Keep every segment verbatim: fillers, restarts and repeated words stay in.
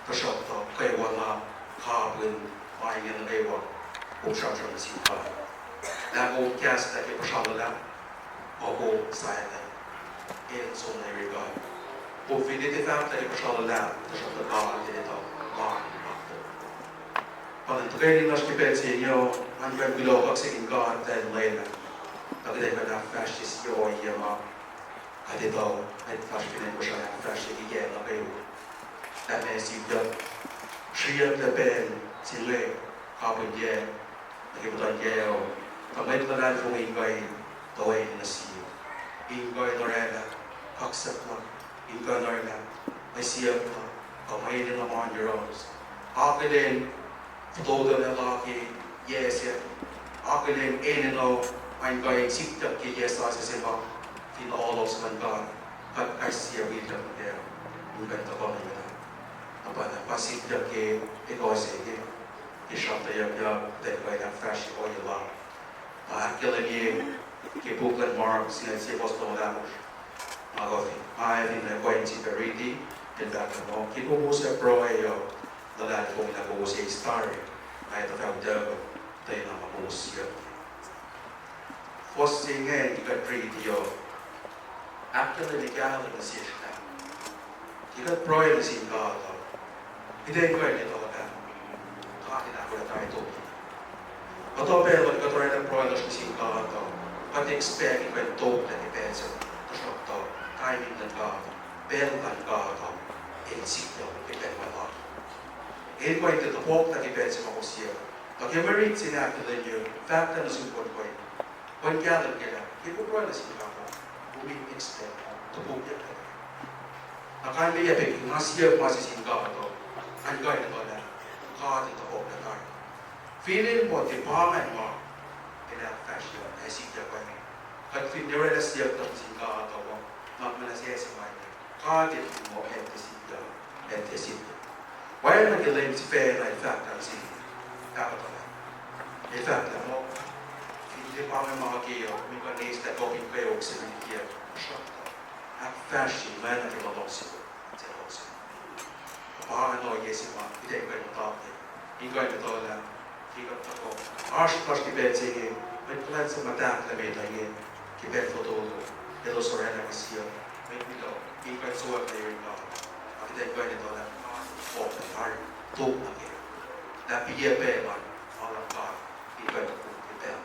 Tuhsruhktuh kwewana kapihn ma inge nuh kwewa, kom sramsram nuh sin God. Lah kom kahslah ke puhsra luhlahp, ma kom sahyac, el som nuh yurin God. Kom fin tiac fahklah ke puhsra luhlahp, tuhsruhktuh God el etuh ma inge. Pa na tuhkweni lasr ke pacl se inge, an kuh in kuloh kaksakihn God lah el lwelah, tuh kuht in kuh in ahkfahsrye sie ohiyac ma kuht etuh, kuht fahsr fin acn Kosrae, ahkfahsrye ke yac nuh kwewa. Lah meac sikyak, sriyucklac pacl se inge, kapihn yac, nuh ke muhtuhnkac uh, tuh mwet luhlahlfongi in kuh in toeni nuh sie, in kuh in orwaclah kaksak luhk, in kuh in orwaclah mwe siyuck luhk, kuh mwe enenuh ma in yohrohlos. Akihlen fototo lal ke yac sac, akihlen enenuh ma in kuh in sikyak ke yac sasuc se ma, fin ohlos luhn God, kuht kais sie wi luhk nuh kac, in kuh in tuhkuh nuh met ah. Na pa, pa sikyak ke ekuh se inge, ke sramtweack, kuht in kuh in ahkfahsrye ohiyac lal. Na ahkkahlwemye ke puk luhn Mark, singucul sie, fuhs longoul ahkosr. Nga kuh fin, nga fin acquainted riti, el fahk muh, ke kowos ac pruhe uh, luhlahlfongi lah kowos eis tari, ac tuh fah utuckuh, tuh ena ma kowos siyuck. Fuhs se ingacn ke kuht riti uh, ahkkahlwemye kahlwem nuh sesr lah ke kuht pruhe nuh sin God uh, kuht in kuh in etuh lah God in ahkolah tari top. Kuhtuh pacl uh kuht orwaclah pruhe lasr nuh sin God uh, kuht expect in kuh in top lah ke pacl se, tuhsruhktuh timing luhn God uh, pacl luhn God uh, el sikyak ke pacl ma lal. El kuh in tiac topuk lah ke pacl se ma kowos siyuck. Tuh ke mwe rit se inge ahkkahlwemye, fahk lah nuh sum kuh in kuh in kahlwem kac lah ke kom pruhe nuh sin God uh, kom in expect topukyak kac. Na kalmeyac pac ke nga siyuck ma se sin God uh, ngan kuh in etuh lah God el topuk lah tari. Finne muh tiac pa ingacn ma el ahkfahsrye ac sikyak kac. Kuht fin orwaclah siyuck lasr nuh sin God uh, ma, ma na se se ma inge, God el fin muh el tiac sikyak, el tiac sikyak. Oacna ke lwen sifacna el fahk lah nuh sin Pahpah tuhmwacl, el fahk lah muh, fin tiac pa ingacn ma ke uh, kom in kuh in eislah top in kweok se nuh ke kiyuhk, tuhsruhktuh ahkfahsrye ma nuh ke ma luhngse, se luhngse. Pa ingacn ohiyac se ma kuht in kuh in muhta kac, in kuh in etuh lah ke kuht tuhkuh, oasr lasr ke pacl se inge, mwet kuhlwacnsap ma tahklah met uh inge, ke pacl fototo, elos orwaclah mwe siyuck, mwet kuloh in kuh in sowack nuh yurin God, a kuht in kuh in etuh lah God fohlohk tari, top nuh kac. Lah piyac pacl an, ma luhn God in kuh in kom ke pacl.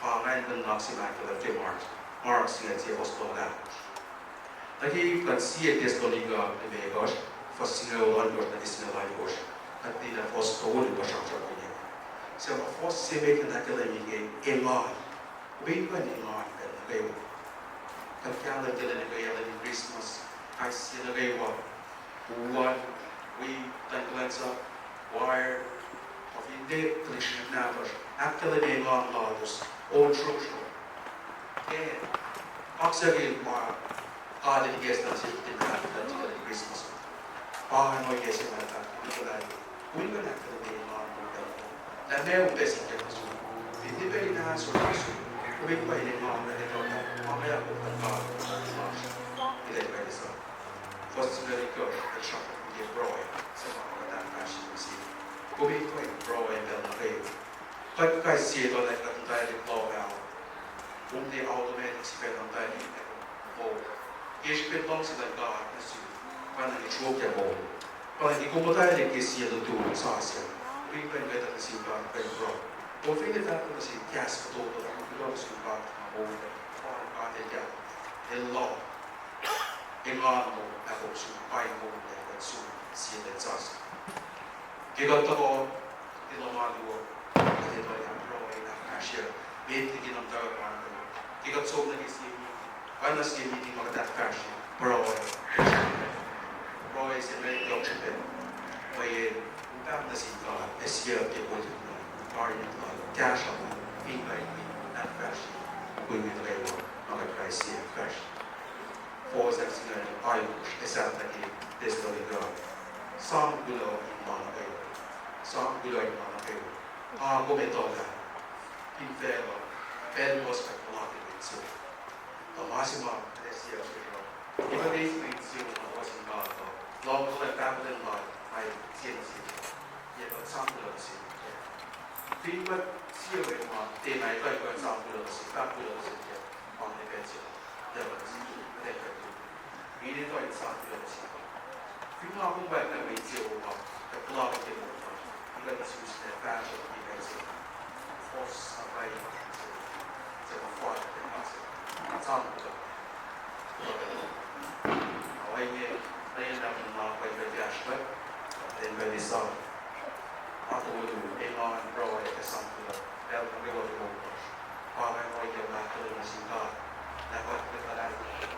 Pa ingacn nuhnak se ma ahkkahlwemye ke Mark, Mark singucul sie, fuhs longoul ahkosr. Nuh ke kuht sie Thessalonica limekohsr, fuhs singucul ohnkohsr nuh ke singucul alkohsr, kuht liye lah fuhs tolu pa sramsramkihn. Suc ma fuhs se met kuht ahkkahlwemye ke engan. Kom in kuh in engan pacl nuh kwewa. Kuht kahlwem ke lwen nuh kwewa, lwen Christmas, kais sie nuh kwewa, u an, wi, muhtwacn kuhlwacnsap, choir, kuh fin tiac tuhlihk srihsrihk nahtuhsr, ahkkahlwemye engan lalos on srosro. Ke, kaksakihn ma God el ikacslah nuh sesr ke kuht ahkkahlwemye Christmas. Pa ohiyac se ma fahk, kom in kuh in ahkkahlwemye engan lom pacl nuh kwewa. Lah meac upac sikyak nuh sum. Fin tiac pac in answer nuh sum, kom in kuh in engan nuh ke tohlah ma meac kom kuh in God lasr, kuht in kuh in sang. Fuhs singucul itkohsr el sramsramkihn ke pruhe, suc ma kuht ahkfahsrye nuh sin. Kom in kuh in pruhe pacl nuh kwewa. Kuht kais sie etuh lah kuht muhta liki lohm ah, kom tiac automatic sifacna muhta liki moul. Ke srihpen luhngse luhn God nuh sum, pa na ke sruokyac moul. Pa na ke kom muhta liki ke sie lutlut sasuc, kom in kuh in etuh nuh sin God, kuh in pruhe. Kom fin tiac fahk nuh sin kahs fototo lah kom kuloh nuh sin God ma moul, pa God el kahk, el lohng engan lom ahkosr sum, pa in moul ac kuht sum sie lwen sasuc. Ke kuht tuhkuh ke lohm alu uh, kuht etuh lah pruhe ahkfahsrye met liki na muhtwacwacack ma nuh kwewa. Ke kuht som nuh ke sie meeting, oacna sie meeting ma kuht ahkfahsrye pruhe, pruhe se met yohk srihpac. Mweyen upac nuh sin God ac siyuck ke kol lal, karihngihn lal, kahsruh lal, in kuh in ahkfahsrye, wi mwet nuh kwewa ma kuht kais sie ahkfahsrye. Fuhs singucul alkohsr el sahp nuh ke Thessalonica, sang kuloh in ma nuh kwewa. Sang kuloh in ma nuh kwewa. A kom etuh lah fin facluh, pacl puhs kuht puhlakihn insewowo. Tuh ma se ma kuht ac siyuck sesr uh, ke kuht eis insewowo ma sin God uh, luhngkuhlwacng, pahkotwen lal, Ai, sie nuh sel, yac kuht sang kuloh nuh sel kac. Fin kuht sie we ma tiacna ekuh in kuh in sang kuloh nuh sel, fahk kuloh nuh sel kac, pa inge pacl se, yac kuht, kuht ac kuh in, in ekuh in sang kuloh nuh sel. Fin nga kom wacngihn mwe insewowo, kuht puhlakihn ke moul lasr, in kuht isuslac fahsruh ke pacl se, fohs na pwacye, se ma fal, sang kuloh. Ohinge, lwelah ma nga kuh in kuh in kahsruh kuht, in kuh in sang, atolu engan, pruhe, ac sang kuloh, pacl nuh kwewa ke moul lasr. Pa inge ohiyac ma ahkkahlwemye nuh sin God, lah kuht mwet luhlahlfongi,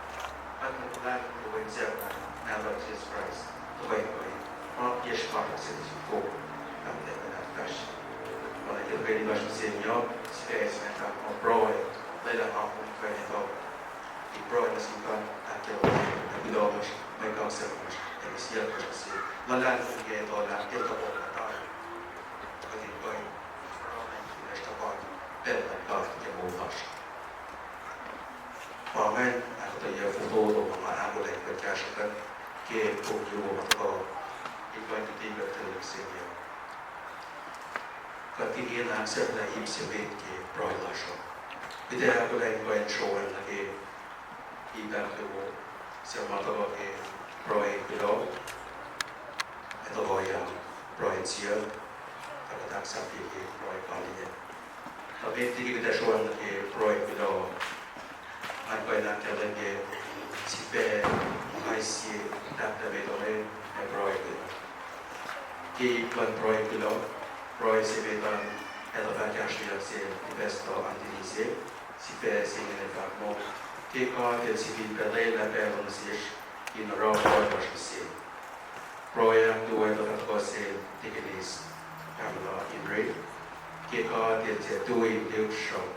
kuht mwet luhlahlfongi ke Wen Sacn, Leum Jisus Kraist, tuhkweni, ma ke srihkasrak se nuh sin kom, kuht mwet luhlahlfongi. Pa na ke tuhkweni lasr mihsenge uh, sifac se inge fahk muh pruhe, lwelah nga kom in kuh in etuh in pruhe nuh sin God, ahkkahlwemye, ac kuloh lasr, mwe kaksak lasr, ac mwe siyuck lasr nuh sel, luhlahlfongi ke etuh lah el tuhkuh muhtahl, kuht in kuh in oruh ma kunacsr tuhpan pacl luhn God ke moul lasr. Pa ingacn ahkuhtweyac fototo ma nga ahkolah in kuh in kahsruh kuht ke puk luo ma tuhkuh, in kuh in luti kuht ke lihpsreni uh. Kuht ingena ahksahfyelah ip se met ke pruhe lasr uh. Kuht ac ahkolah in kuh in sroacng nuh ke ip ahkluo se ma tuhkuh ke pruhe kuloh, ac tuhkuh pruhe insiyuck, tuh kuht ahksahfye ke pruhe kaliyac. Tuh met liki kuht ac sroacng nuh ke pruhe kuloh, nga kuh in ahkkahlwemye sifac kais sie tahktahl met uh, ac pruhe kuloh. Ke ip luhn pruhe kuloh, pruhe se met an, etuh fah kahsrweyuck sel Pastor Anthony se, sifac se inge fahk muh, ke God El sifilpac lwelah pacl nuh sesr in oruh pruhe lasr mihsenge. Pruhe ahkluo etuh fah tuhkuh sel Deaconess Pamela Inri, ke God El tiac tui in liksrok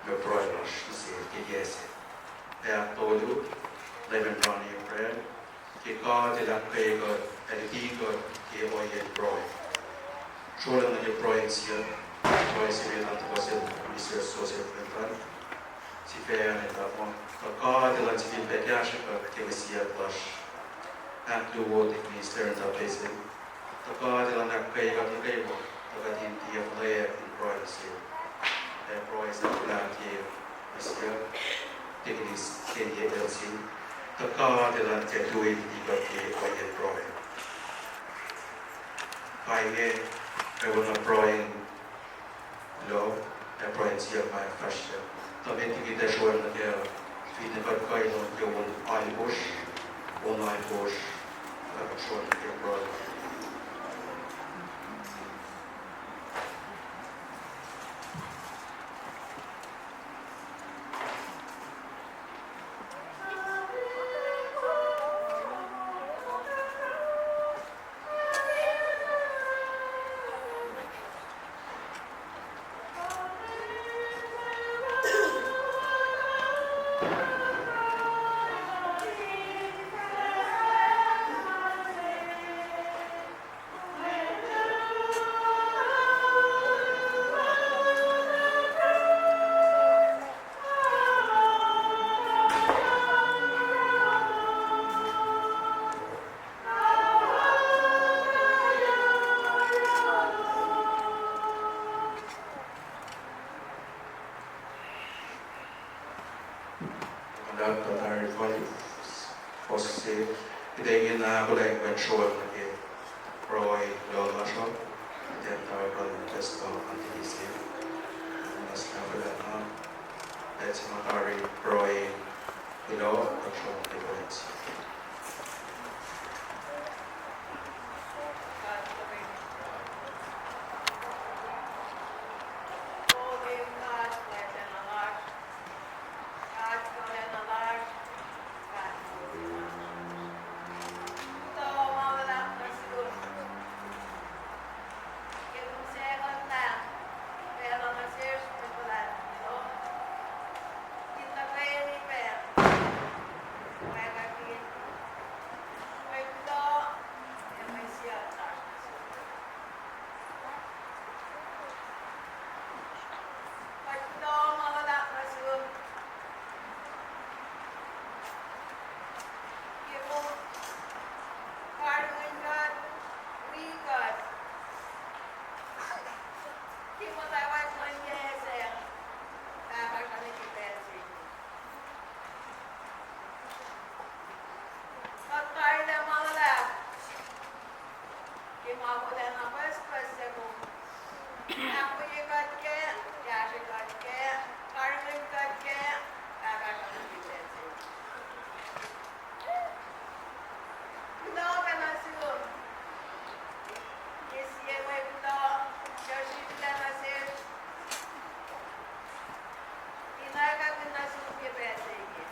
mwe pruhe lasr mihsenge ke yac se. Ahktolu, Reverend Ronnie Brand, ke God El ahkkweye kuht, ac luti kuht ke ohiyacn pruhe. Sroacng nuh ke pruhe insiyuck, pruhe se met an tuhkuh sel Mister Joseph Clinton, sifac an etuh muh, tuh God Elan sifilpac kahsrwe kuht ke mwe siyuck lasr. Ahkluo, Deaconess Terenda Payson, tuh God Elan ahkkweye kuht nuh kwewa, tuh kuht in tiac fuhlweack in pruhe nuh sel. Ac pruhe sahflah ke mwe siyuck, Deaconess Kenye Elsin, tuh God Elan tiac tui in luti kuht ke ohiyacn pruhe. Pa inge, kwewana pruhe in kuloh, ac pruhe in siyuck ma ahkfahsryeyuck. Tuh met liki kuht ac sroacng nuh ke, finne kuht kuh in on ke on alkosr, on alkosr, kuht sroacng nuh ke pruhe. Kuht tari fal fohs se, kuht ingena ahkolah in kuh in sroacng nuh ke pruhe kuloh lasr uh, kuht in tari fal Pastor Anthony se, na sahflah na, ac se ma tari pruhe kuloh, kuht sroacng nuh ke pruhe se. Pahpah, luhngse, pahpah, nuh ke pacl se inge. Kuht tarilac ma luhlahp ke ma wolacna pucspucs se kom ahkwoye kuht kac, kahsre kuht kac, karihngihn kuht kac, pahpah, nuh ke pacl se inge. Kuloh pac nuh sum ke sie mwe kuloh suc srihklac nuh sesr in orekmakihn nuh sum ke pacl se inge.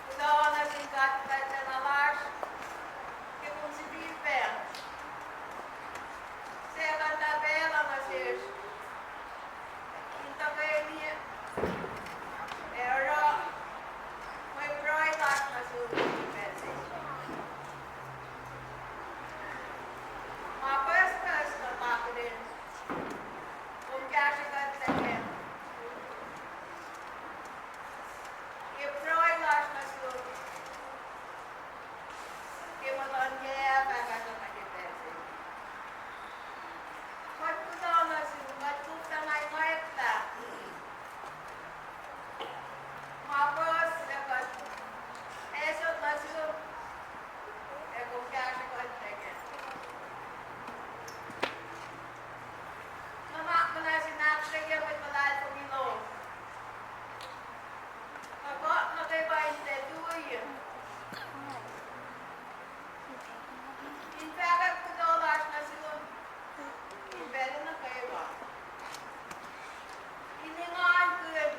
Kuloh nuh sin God Fuhlwactlacna lasr ke kom sifilpac sahngweng na pacl uh nuh sesr in tuhkweni ac oruh mwe pruhe lasr nuh sum ke pacl se inge. Ma pucspucs kuht akihlen, kom kahsre kuht kac ke pruhe lasr nuh sum ke muhtuhnkac, pahpah, nuh ke pacl se inge. Kuht kuloh nuh sum, kuht koflah na in oacklah ma puhs ac kuht asot nuh sum, ac kom kahsre kuht kac. Nuhnak muhnahs in ahkkweye mwet luhlahlfongi lom, kuht nuh kwewa in tiac tui in fahkwack kuloh lasr nuh sum in pacl nuh kwewa. In engankihn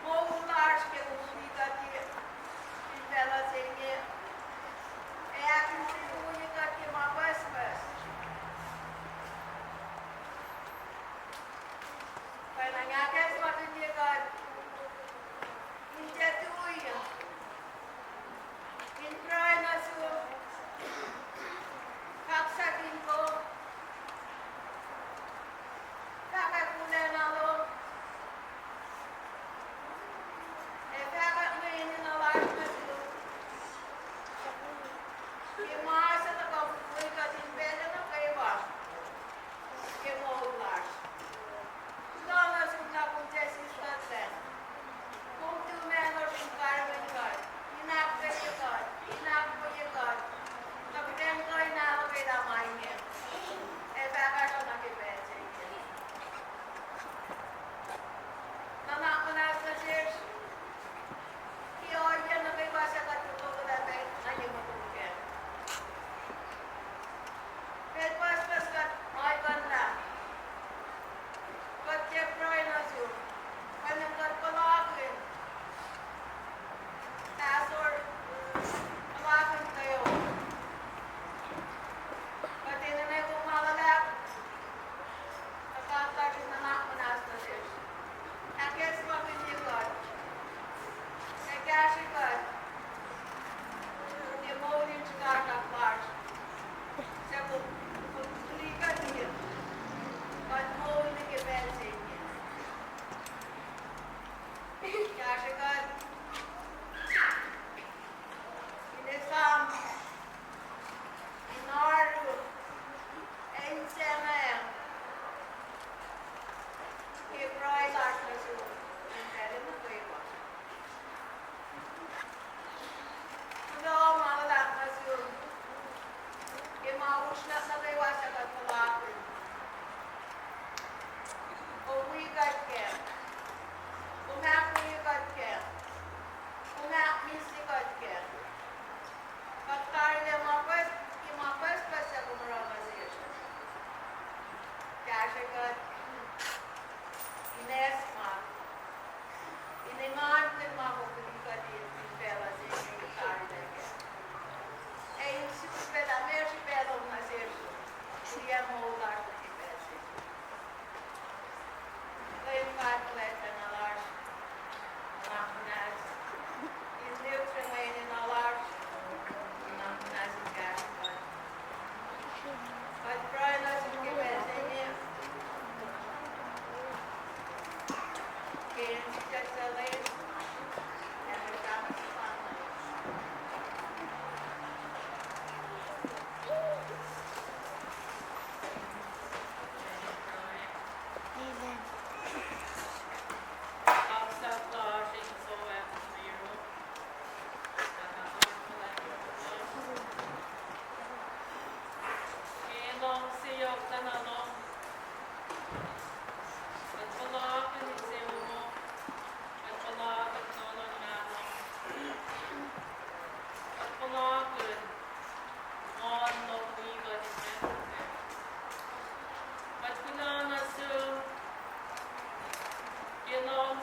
moul lasr ke kom wi kuht fin facluh se inge, ac ahkinsewowoye kuht ke ma pucspucs. Pwacnwacng ahkacsmakihnye kuht in tiac tui in pruhe nuh sum, kaksakihn kom, fahkwack wolacna lom, ac fahkwack mwe enenuh lasr nuh sum ke ma se tuhkuh wi kuht in pacl nuh kwewa ke moul lasr. Kuloh nuh sum lah kom tiac sislah. Kom tu mahngo in karihngihn kuht, in ahkkweye kuht, in ahkwoye kuht, tuh kuht in kuh in ahluhkwelah ma inge ac fahkwack nuh ke pacl se inge. Nuhnak muhnahs nuh sesr ke ohiyac nuh kwewa suc kuht fototo lah pacl nuh ye moul kac. Pacl pucspucs kuht oacyacpac lah kuht tiac pruhe nuh sum, pwacnwacng kuht puhlakihn ahsor, puhlakihn kweok. Kuht enenuh kom ma luhlahp, kuht ahkkahlwemye nuhnak muhnahs nuh sesr. Ahkacsmakihnye kuht, ac kahsre kuht ke moul in srihkasrak lasr suc kom, kom tuhlihk kuht in, kuht moul nuh ke pacl se inge. Kahsre kuht in esam, in oaru, ac in sahngweng ke pruhe lasr nuh sum in pacl nuh kwewa. Kuloh ma luhlahp nuh sum ke ma usrnguck nuh kwewa suc kuht puhlakihn. Kom wi kuht kac, kom ahkwoye kuht kac, kom ahkmihsye kuht kac. Kuht tarilac ma pucs-, ke ma pucspucs suc kom oruh nuh sesr. Kahsre kuht in acsmak, in engankihn ma kom tuhlihk kuht in fin facluh se inge kuht tarilac kac, ac in sifilpac lah meac srihpac lom nuh sesr, in tiac moul lasr nuh ke pacl se inge. Leum God Fuhlwactlacna lasr, nuhnak muhnahs in lihksreni mwe enenuh lasr, nuhnak muhnahs in kahsre kuht. Kuht pruhe nuh sum ke pacl se inge ke inen Jisus Kraist, Wen nuhtin God.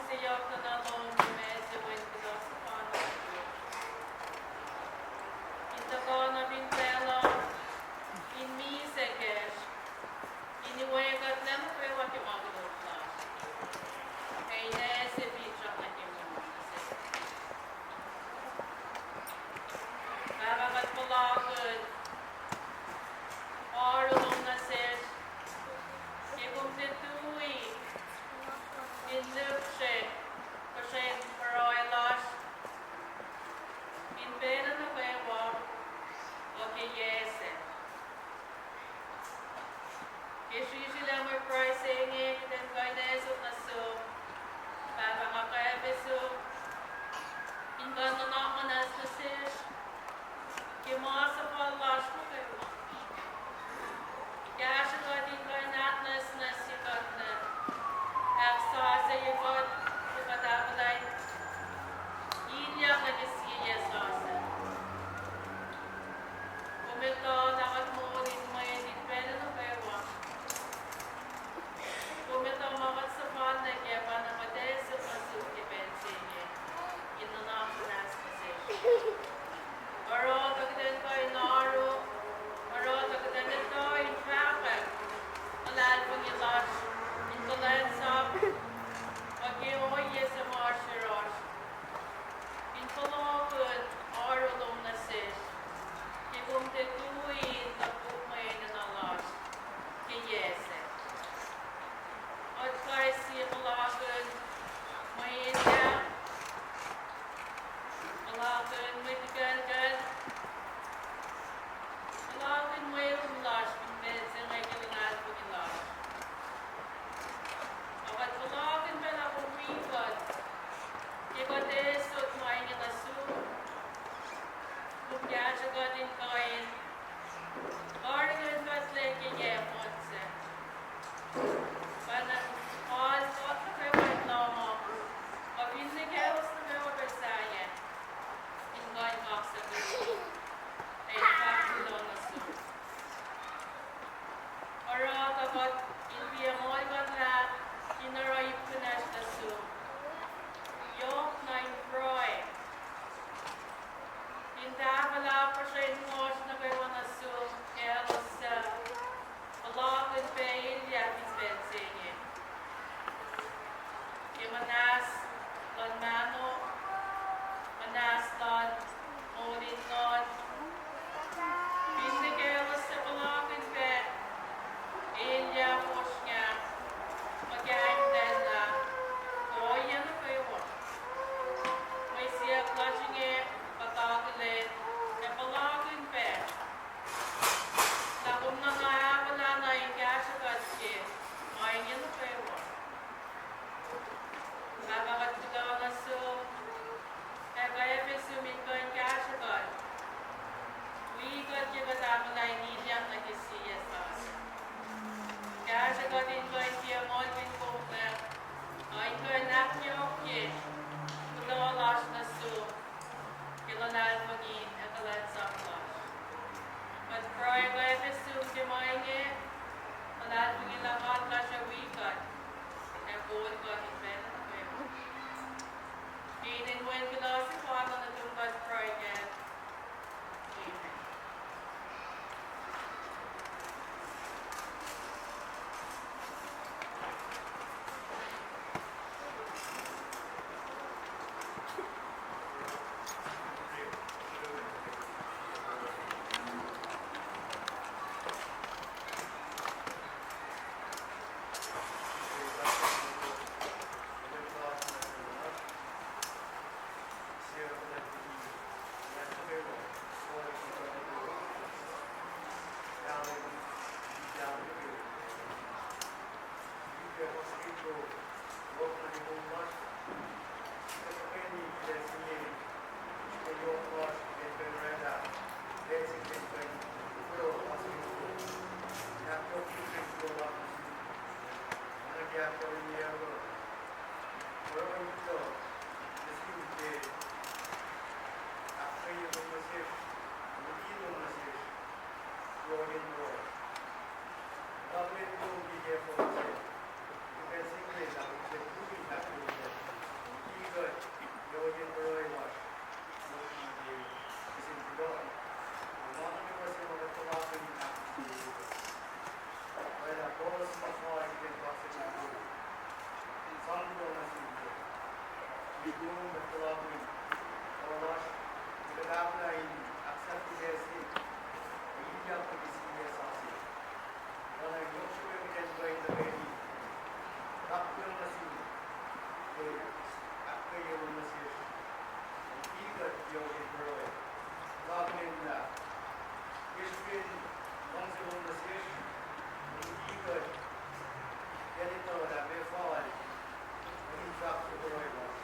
Siyuck nuhna lom ke ma se wen kuhtuh sefanna. In tuhkuh na fin pacl uh, in misac kacsr, in iwe kuht lwen nuh kwewa ke ma koluk lasr, ac in ase finsrak nuh ke moul nuh sesr. Pahpah, kuht puhlakihn oaru lom nuh sesr, ke kom tiac tui in lihksre puhsren pruhe lasr in pacl nuh kwewa, kuh ke yac sac. Ke srihsrihk luhn mwe pruhe se inge, kuht in kuh in esot nuh sum, Pahpah, nga kwacfe sum in kuh in nuhnak muhnahs nuh sesr ke ma suhfal lasr nuh kwewa. Kahsruh kuht in kuh in ahknwacsnwacsye kuht, ahksasucye kuht, ke kuht ahkolah in ilyak nuh ke sie yac sasuc. Kom etuh lah kuht moul in mwet in pacl nuh kwewa. Kom etuh ma kuht suhfal nuh kac, pa na kuht esot nuh sum ke pacl se inge in nuhnak muhnahs nuh sesr. Oruh tuh kuht in kuh in oaru, oruh tuh kuht in etuh in fahkwack luhlahlfongi lasr, in kuhlwacnsap, kuh ke ohiyac se ma oasr yohrohsr, in fohlohkihn oaru lom nuh sesr, ke kom tiac tui in topuk mwe enenuh lasr ke yac sac. Kuht kais sie puhlakihn mwe elyah, puhlakihn mwe tikuclkucl, puhlakihn mweun lasr fin pacl se inge ke luhlahlfongi lasr. Ac kuht puhlakihn pacl ah kom wi kuht, ke kuht esot ma inge nuh sum, kom kahsruh kuht in kuh in karihngihn kuht lac ke yac fohn sac. Pacna, fal kuht nuh kwewa in lohm uh, kuh finne kaclos nuh kwewa pac sahyac, in kuh in kaksakihn, ac in fahk kuloh nuh sum. Oruh tuh kuht in tiac muhlkuhnlah in oruh ip kunacsr nuh sum, yohk na in pruhe, in tahfwelah puhsren mosr nuh kwewa nuh sum, kaclos suc puhlakihn pac elyah fin pacl se inge, ke muhnahs luhn mahno, muhnahs luhn moul in nguhn, finne kaclos suc puhlakihn pac elyah fosrngah, muh kain pacl lah, ohiyac nuh kwewa. Mwe siyuck lasr inge kuht akihlen ac puhlakihn pac lah kom nuhna ahkolah na in kahsruh kuht ke ma inge nuh kwewa. Pahpah, kuht kuloh nuh sum, ac kwacfe sum in kuh in kahsruh kuht, wi kuht ke kuht ahkolah in ilyak nuh ke sie yac sasuc. Kahsruh kuht in kuh in tiac muhlkuhnlah, ac in kuh in ahkyohkye kuloh lasr nuh sum ke luhlahlfongi ac kuhlwacnsap lasr. Kuht pruhe kwacfe sum ke ma inge, luhlahlfongi lah God lasr uh wi kuht, ac kol kuht in pacl nuh kwewa. Ke inen Wen kuloh sefanna nuhtum kuht pruhe kac. Amen. Oruh in kuloh nuh sum ke ahkkweye lom nuh sesr, luti lom nuh sesr, kuloh in kuh. Kuht akihlen kom ke yac fohn sac, ke pacl se inge lah kom tiac tui in ahkkweye lom. Lom kuht puhlakihn, O lasr, ke kuht ahkolah in ahksahfyelah se, ac ilyak nuh ke sie sasuc. Oacna yohk srihpac kuht in kuh in tuhkweni, ahkkweye nuh sum, ke ahkkweye lom nuh sesr, ac iti kuht ke ohiyacn pruhe. Puhlakihn lah ke srihpen luhngse lom nuh sesr, ac iti kuht ke etuh lah meac fal in fahk ke pruhe lasr.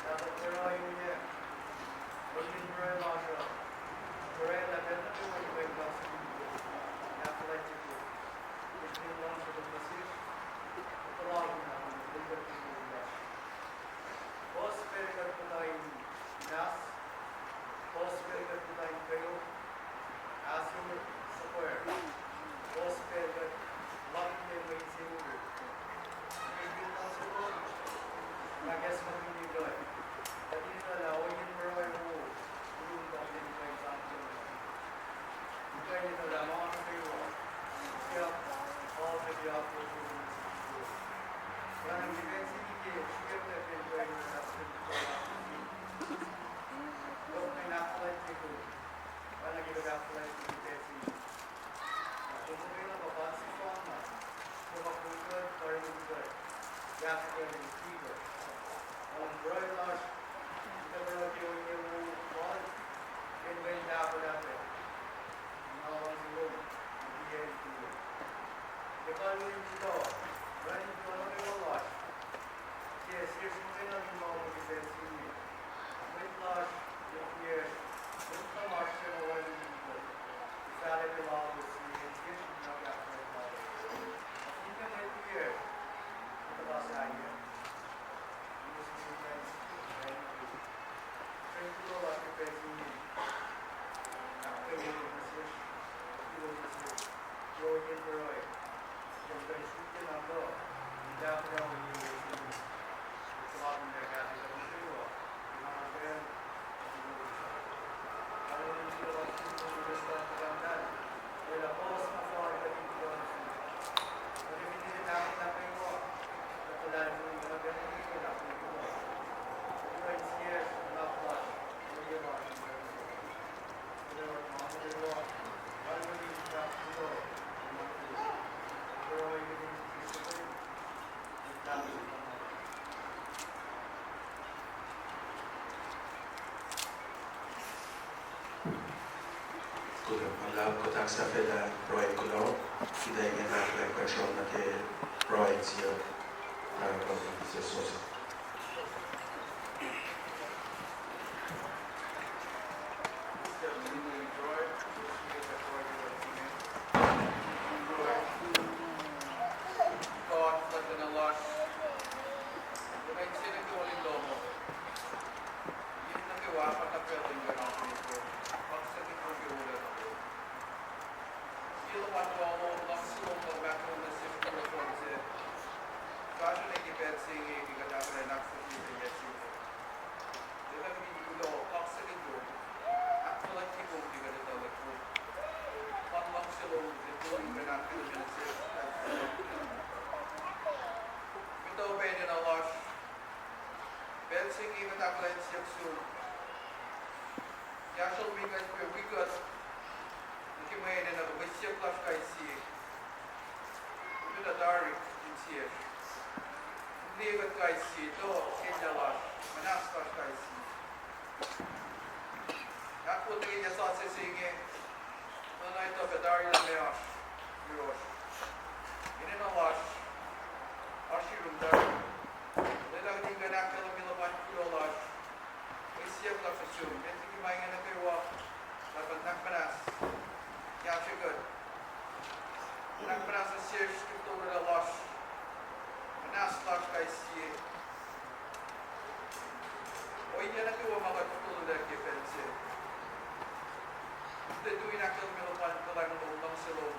Lah kuht pruhe ohinge, ohiyacn pruhe lasr uh, pruhe lah pacl nuh kwewa in kuh in kaksakihn kom, in ahkfuhlwactye kom ke srihpen luhngse lom nuh sesr. Kuht puhlakihn lah kom in kuh in kuht ke moul lasr. Puhs pacl kuht muhta in mas, puhs pacl kuht muhta in kweok, ahsor, suhpwacr, puhs pacl kuht puhlakihn mwe insewowo. Ke srihpen luhngse lom, nga kahs ma finne kuht, kuht in etuh lah ohiyacn pruhe wo, koluk pa kuht in kuh in sang kuloh. Kuht in etuh lah ma nuh kwewa, sikyak, fal nuh ke akwuck lom nuh sesr. Oacna ke pacl se inge, sikyak lah kuht in kuh in kuh in ahkfuhlwactye kom. Oacna ke kuht ahkfuhlwactye ke pacl se inge, na kom muhkwena pa God sefanna, suc fah kol kuht, karihngihn kuht, kahsrwe kuht, ac iti kuht. Oacna pruhe lasr, kuht pruhe ke ohiyac wo fal, in kuh in tahfwelah pac, na luhngse lom, in tiac in kuloh. Ke kalweni kuloh, oacna in kuloh nuh kwewa lasr, ke sesr muhkwena in lalo ke pacl se inge. Mwet lasr, mwet wiyacsr, mwet tuhmasr suc ma wacngihn kuht, fahla ke lalos sie, sesr in nuhnak ahkfuhlwact lalos. Finne mwet wiyacsr, mwet tuhka sahyac, srihpen kuloh lasr ke pacl se inge, ahkkweye lom nuh sesr, kuloh nuh sesr, ke ohiyacn pruhe, in kuh in srihke na kuh in tahfwelah ohiyac wo se inge. Kuht puhlakihn lah kahsruh kuht nuh kwewa, ke ma nuh kwewa, Kuloh ma luhlahp, kuht ahksahfyelah pruhe kuloh, kuht ac inge fahk lah kuht sramsram nuh ke pruhe siyuck, uh, kuht in sesosah. God, kuht enenuh lasr, kuht in se nuh ke wal in lohm uh. Yen nuh kwewa ma kuht pacl in kuh in oasr nuh ke, kaksakihn kom ke olwelah nuh ke. Yen luhpan wal lom, luhngse lom, kuh mahtuh nuh sesr ke lom se. Fahsrweni ke pacl se inge ke kuht ahkolah in ahkfokokoye yac se inge. Elan in kuloh, kaksakihn kom, ahkfuhlwactye kom ke kuht etuh lah kom, luhpan luhngse lom, in kuloh in kuh in ahkkahlwemye nuh sesr. Kuht etuh pac enenuh lasr, pacl se inge kuht ahkolah in siyuck sum, kahsruh lom in kuh in wi kuht nuh ke mwe enenuh kuh mwe siyuck lasr kais sie. Kom etuh tari insiyacsr. Kom liye kuht kais sie, tuh sella lasr, muhnahs lasr kais sie. Ahkwoye nuh ke yac sasuc se inge, tuh na etuh pac tari lah meac oasr yohrohsr. Enenuh lasr oasr yurum tari. Lwelah kuht in kuh in ahkkahlwemye luhpan kuloh lasr, mwe siyuck lasr nuh sum, met liki ma inge nuh kwewa, Lepan ahkmuhnahs, kahsrwe kuht. Ahkmuhnahs nuh sesr ke olwelah lasr, muhnahs lasr kais sie. Ohiyac nuh kwewa ma kuht olwelah ke pacl se, kuht tui in ahkkahlwemye luhpan kuhlwacng lom, luhngse lom,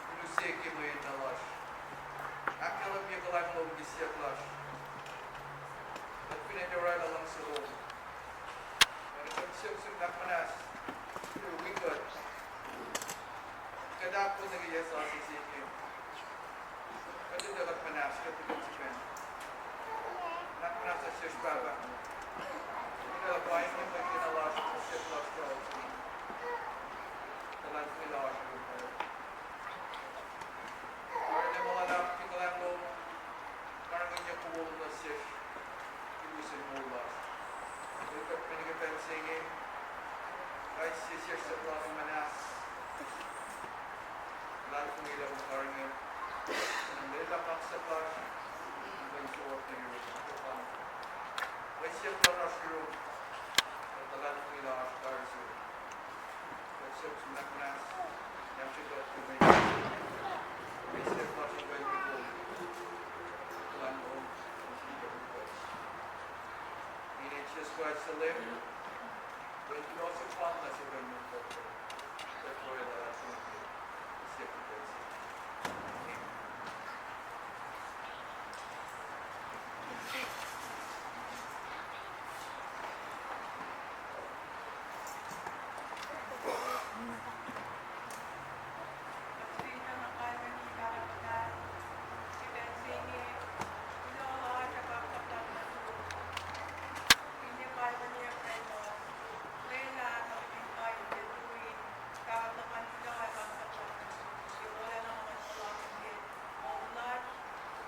in use ke mwe enenuh lasr. Ahkkahlwemye kuhlwacng lom ke siyuck lasr. Kuht fin tiac orwaclah luhngse lom, ac kuht siyuck sum ahkmuhnahs, wi kuht, kuht ahkoo nuh ke yac sasuc se inge. Kuht etuh kuht muhnahs, kuht etuh kuht sifacna Ahkmuhnahs nuh sesr Pahpah. Kuloh pa inge mwe kena lasr, siyuck lasr ke alu se inge. Tuhlac, kuloh lasr. Karihngihn ma luhlahp ke kuhlwacng lom, karihngihnyuck wo lom nuh sesr, ke lusen moul lasr. Kuht kuh in ke pacl se inge, kais sie sesr siyuck lasr in muhnahs. Luhlahlfongi lah kom karihngihn, in lwelah kaksak lasr, in kuh in sruok nuh yurum, kuht tuhpan mwe siyuck lasr yurum, kuht luhlahlfongi lah oasr tari sum. Kuht siyuck sum ahkmuhnahs, ahkfahsrye kuht ke mwe, mwe siyuck lasr in kuh in mukul, kuhlwacng lom, in Jisus Kraist, Leum, wen kuloh se pa nuh sesr, kuht pruhe luhlahlfongi ke siyuck lasr. Amen.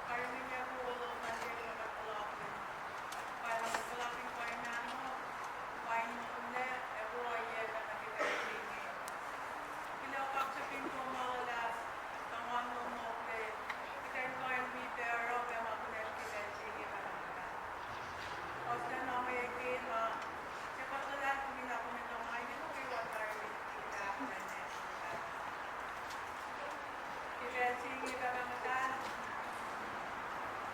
Karihngihnyuck wo lom nuh sesr, kuht puhlakihn. Pwacye, kuht puhlakihn pwacye mahno, pwacye in monglac ac pruhe nuh ke pacl se inge. Kuloh kaksakihn kom ma luhlahp, tuhmwacn lom mokle, kuht in kuh in wi pac oruh pac ma kunacsr ke pacl se inge, Pahpah Muhtahl. Ohslah na mwe kena, sie kuht luhlahlfongi lah kom etuh ma inge nuh kwewa tari ke pacl se inge. Ke pacl se inge, Pahpah Muhtahl,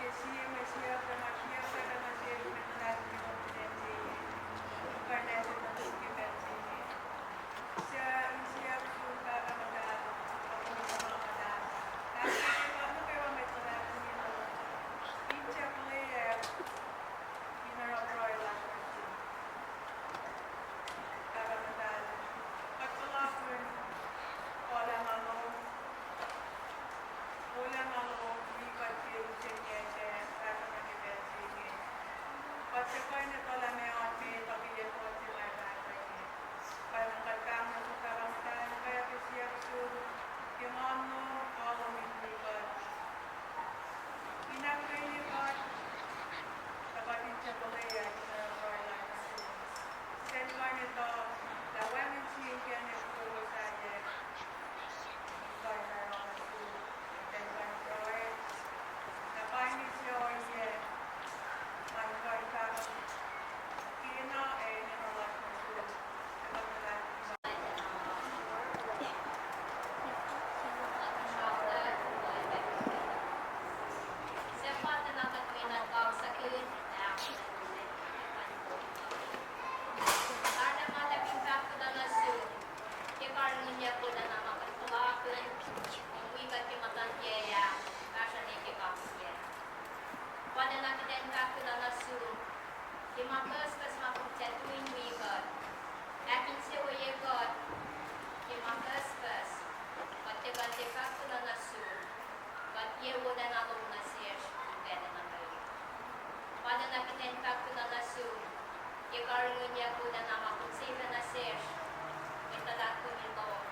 ke sie mwe siyuck, ke ma siyuck, ke ma siyuck, mwe luhlahlfongi lom ke pacl se inge, kuh in ase nuh sum ke pacl se inge. Suc in siyuck sum, Pahpah Muhtahl, kuh kom etuh ma luhlahp. Ahkkweye kuht nuh kwewa mwe luhlahlfongi lom, in siyuck lweack in oruh pruhe lasr nuh sum. Pahpah Muhtahl, kuht puhlakihn olwelah lom, olwelah lom wi kuht ke lusen yac sac, fahsruh nuh ke pacl se inge. Kuht tiac kuh in etuh lah meac oan me tuh ke yac fohs se ma fahsruh inge. Pwacnwacng kuht pahng nuh sum, Pahpah Muhtahl, in kwewa ke siyuck sum, ke nguhn lom, kuh lom in wi kuht. In ahkkweye kuht, tuh kuht in siyuck lweack in oruh pruhe lasr nuh sum. Kuht in kuh in etuh lah wacngihn sie inkacnek kowos sahyac in kuh in oruh nuh sum, kuht in kuh in pruhe, na pa inge sie ohiyac ma in kuh in fahkwack kena ac enenuh lasr nuh sum, ac kuht luhlahlfongi. Arulacna ma luhlahp in fahk kuloh nuh sum ke karihngihnyuck wolacna ma kuht puhlakihn, kom wi kuht ke muhtuhnkac ah, fahsruh nuh ke kakiyac. Arulacna kuht in fahk kuloh nuh sum ke ma pucspucs ma kom tiac tui in wi kuht. Ahkinsewowoye kuht ke ma pucspucs, kuht tiac kuh in tiac fahk kuloh nuh sum, kuht ye wolacna lom nuh sesr in pacl nuh kwewa. Arulacna kuht in fahk kuloh nuh sum ke karihngihnyuck wolacna ma kom sifacna nuh sesr, mwe luhlahlfongi lom,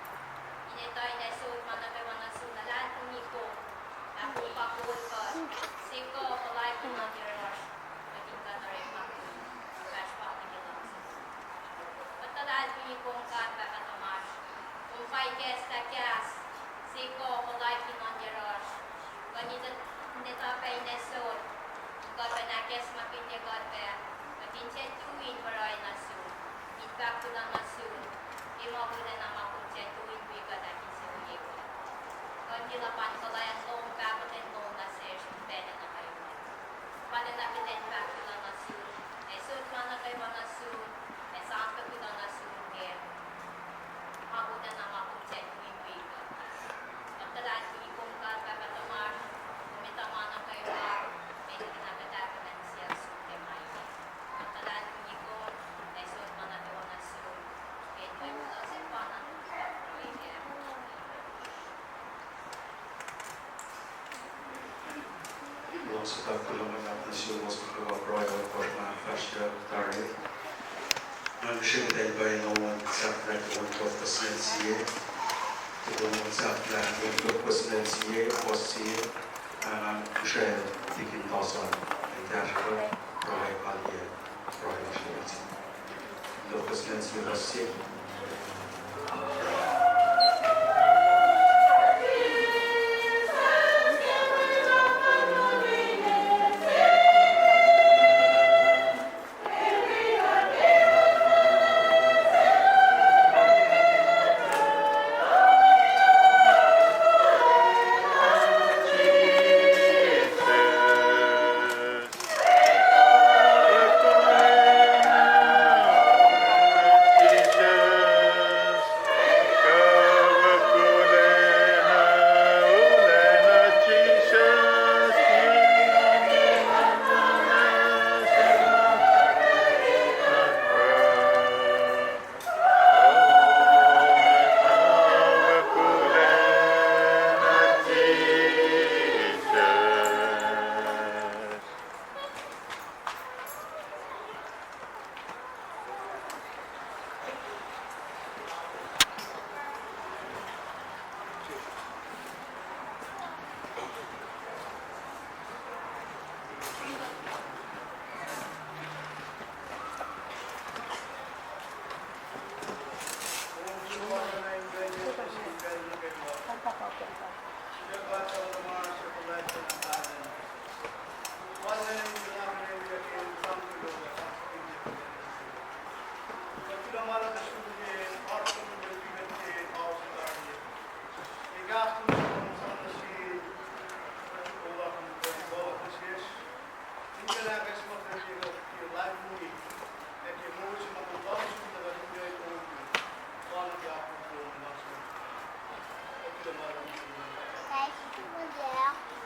in etuh in ac sot ma nuh kwewa nuh sum, luhlahlfongi kom lah kom pa kol kuht, se kuh puhlaik in nuhn yohrohsr, kuht in kuh in orekmakihn, fahsr pa nuh ke luhngse. Kuht luhlahlfongi kom, God Pahpah tuhmasr, kom pa ikacslah kahs, se kuh puhlaik in nuhn yohrohsr, kuht in etuh pac in ac sot, in kuht in ahkacsmakihnye kuht pac, kuht in tiac tui in pruhe nuh sum, in fahk kuloh nuh sum ke ma wolacna ma kom tiac tui in wi kuht, ahkinsewowoye kuht. Kuht ke luhpan kuhlwacng lom, pahkotwen lom nuh sesr in pacl nuh kwewa. Arulacna kuht in fahk kuloh nuh sum, ac sot ma nuh kwewa nuh sum, ac sang kuloh nuh sum ke ma wolacna ma kom tiac tui in wi kuht. Kuht luhlahlfongi kom, God Pahpah tuhmasr, kom etuh ma nuh kwewa, ac nuhnak kuht ahkkahlwemye siyuck sum ke ma inge. Kuht luhlahlfongi kom, ac sot ma nuh kwewa nuh sum, ke inen Wen Lahngo se pa nuhtum, kuht pruhe kac. Suhtuhk kuloh ma luhlahp nuh suwos nuh kwewa pruhe, oasr ma fahsr tari. Nga ngihsre kuht in kuh in lohng sahflah ke on tohkohsnel sie. Tuh on sahflah ke on tohkohsnel sie, fuhs sie, ah, nga ngihsre tikin Tohsan in kahsruh pruhe, kalye, pruhe lasr. Tohkohsnel sie, fuhs sie.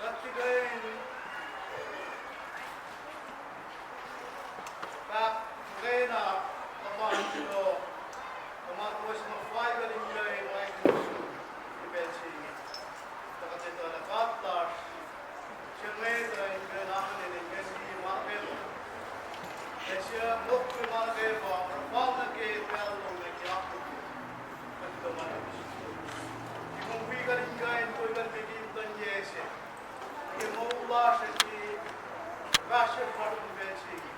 Kuht tiac kuh in fahk muhkwena luhpan kuloh, kuh ma kowos ma fal kuht in kuh in oacna nuh sum ke pacl se inge. Tuh kuht etuh lah God lasr, se inge tuh in kuh in akihlen in kuh in liye ma nuh kwewa. Ac sie mokle ma nuh kwewa, oruh fal nuh ke pacl lom ac ke akwuck lom. Kuht kuloh ma luhlahp nuh sum. Ke kom wi kuht in kuh in kol kuht ke kin kuh in yac se ke moul lasr ac ke fahsr lasr ke pacl se inge.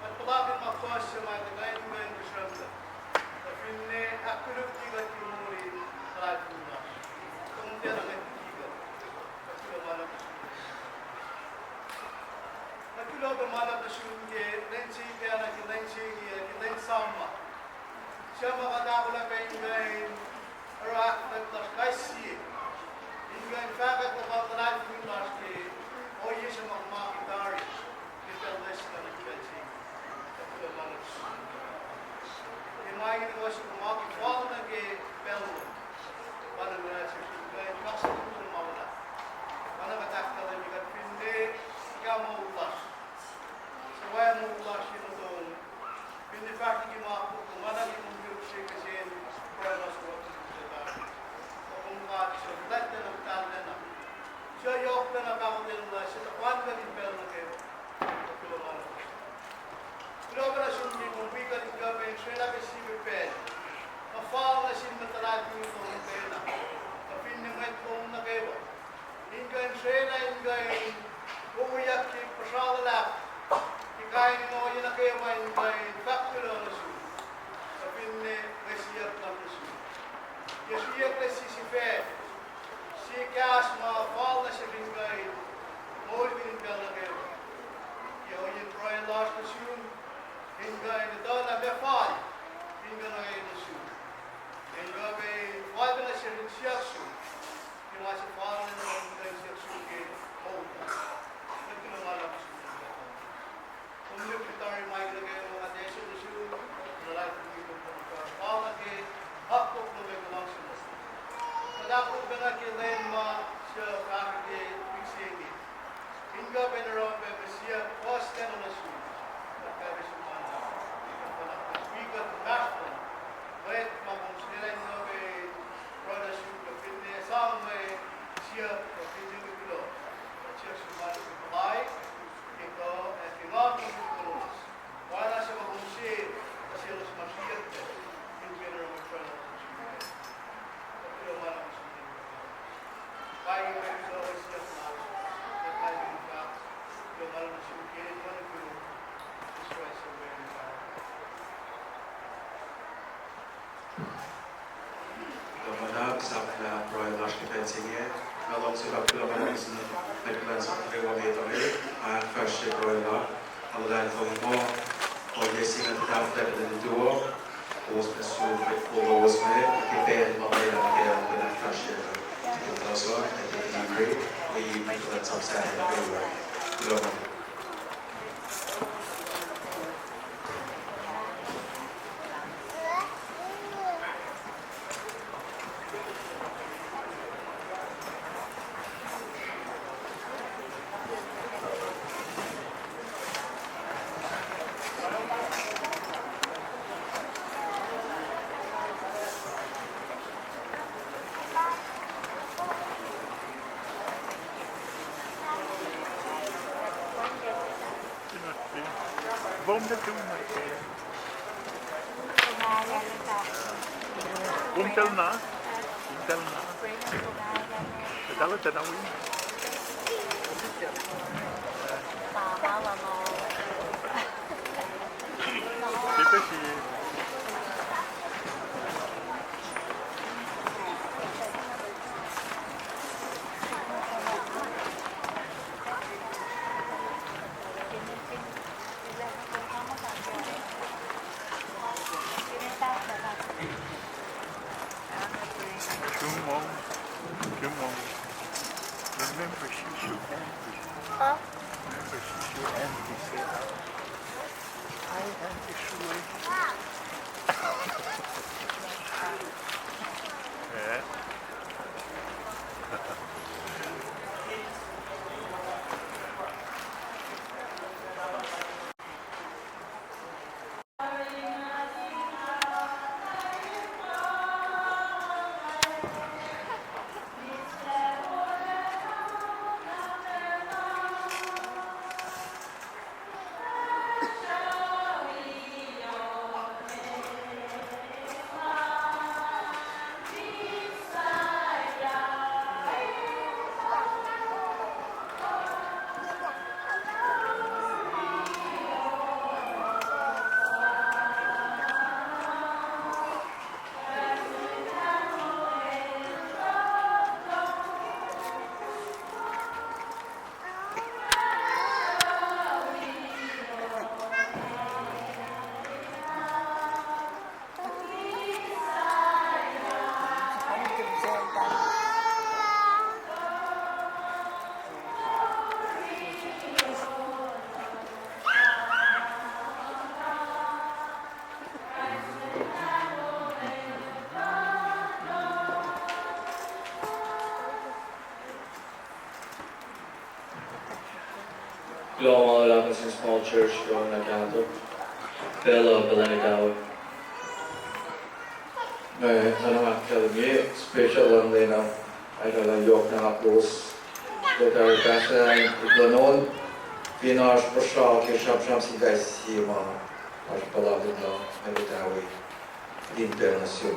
Kuht puhlakihn ma kuh se ma kuht kuh in kuh in kihsrem kuht, kuh finne ahkkolukye kuht ke moul in luhlahlfongi lasr. Kom tiacna ngwetngwet kuht. Kuht kuloh ma luhlahp nuh sum. Kuht kuloh ma luhlahp nuh sum ke lwen se pacna, ke lwen se inge, ke lwen sahflah. Suc ma kuht ahkolah pac in kuh in oruh ahkfuhlwact lasr kais sie in kuh in fahkwack luhpan luhlahlfongi lasr ke ohiyac se ma kom ahkkahlwemye tari ke pacl loes nuh ke pacl se inge. Kuht kuloh ma luhlahp nuh sum. Ke ma inge nuh sum ma ke fal nuh ke pacl lom, pa na nga se in kuh in kaksakihn ma luhlahp. Pa na kuht ahkkahlwemye kuht finne ke moul lasr, suc oacna moul lasr ye nuh tom, finne fahsr liki ma kom, ma na ke kom ke se ke sen pruhe lasr uh, kom God suc fuhlwactlacna, muhtahllacna, suc yohklacna, pahkotwen lasr, suc tuhpan kuht in pacl nuh kwewa. Kuloh ma luhlahp. Kuloh pacna sum ke kom wi kuht in kuh pac in srwaclah pac sie pacl ma fal nuh sin mwet luhlahlfongi lom pacna, kuh finne mwet lom nuh kwewa, in kuh in srwaclah in kuh in wowoyak ke puhsra luhlahp, ke kain in ohiyac nuh kwewa in kuh in fahk kuloh nuh sum, kuh finne mwe siyuck luhn nuh sum. Ke siyuck se sifac, sie kahs ma fal nuh sesr in kuh in moulkihn in pacl nuh kwewa. Ke ohiyacn pruhe lasr nuh sum, in kuh in etuh lah meac fal in kuh nuh sum. In kuh pac in fal pacna sesr in siyuck sum ke ma se fal nuh sesr in kuh in siyuck sum ke moul. Kuht kuloh ma luhlahp nuh sum. Kom lihk tari ma nuh kwewa, kuht ase nuh sum, luhlahlfongi kom, kom fal nuh ke akwuck lom ac luhngse lom. Kuht ahkos pacna ke lwen ma suc fahsr ke wik se inge, in kuh pac in oruh pac mwe siyuck puhs lacna nuh sum. Kuht pacl pac sum ma na, kuht kuh na wi kuht fahsr lom, mwet ma kom sulaclah in kuh pac in oruh nuh sum, kuh finne sang mwe siyuck, kuh finne mwe kuloh, kuht siyuck sum ma nuh ke puhla Sukap kuloh ma luhlahp nuh sin mwet kuhlwacnsap nuh kwewa met uh, ac ahkfahsrye pruhe lal, ac luhlahlfongi muh ohiyac se inge tuh tahfwelah pac nuh ke tuo, kowos pac suk, kowos me, ke pacl ma pwacye lah ke ahkfahsrye, ke kuhtuh suc, ac ke Hebrew, wi mwet kuhlwacnsap Sacnri nuh kwewa. Kuloh ma Vom tal na. Vom tal na. Tal na wi. Tipe si. Come on. Come on. Remember, she's your auntie. Huh? Remember, she's your auntie. Say, "I am Israel." Yeah. Kuloh ma luhlahp nuh sin small church ke on na kahto. Pacl uh pacl na kahto. Nga, nga na ahkkahlwemye special luhn lwen uh, ac nga yohk na ahkos. Kuht ac pastor in kuht luhn on, fin oasr puhsra ke sramsram sin kais sie ma, oasr puhlakihn na, ac kuht ac wi in pacl nuh sum.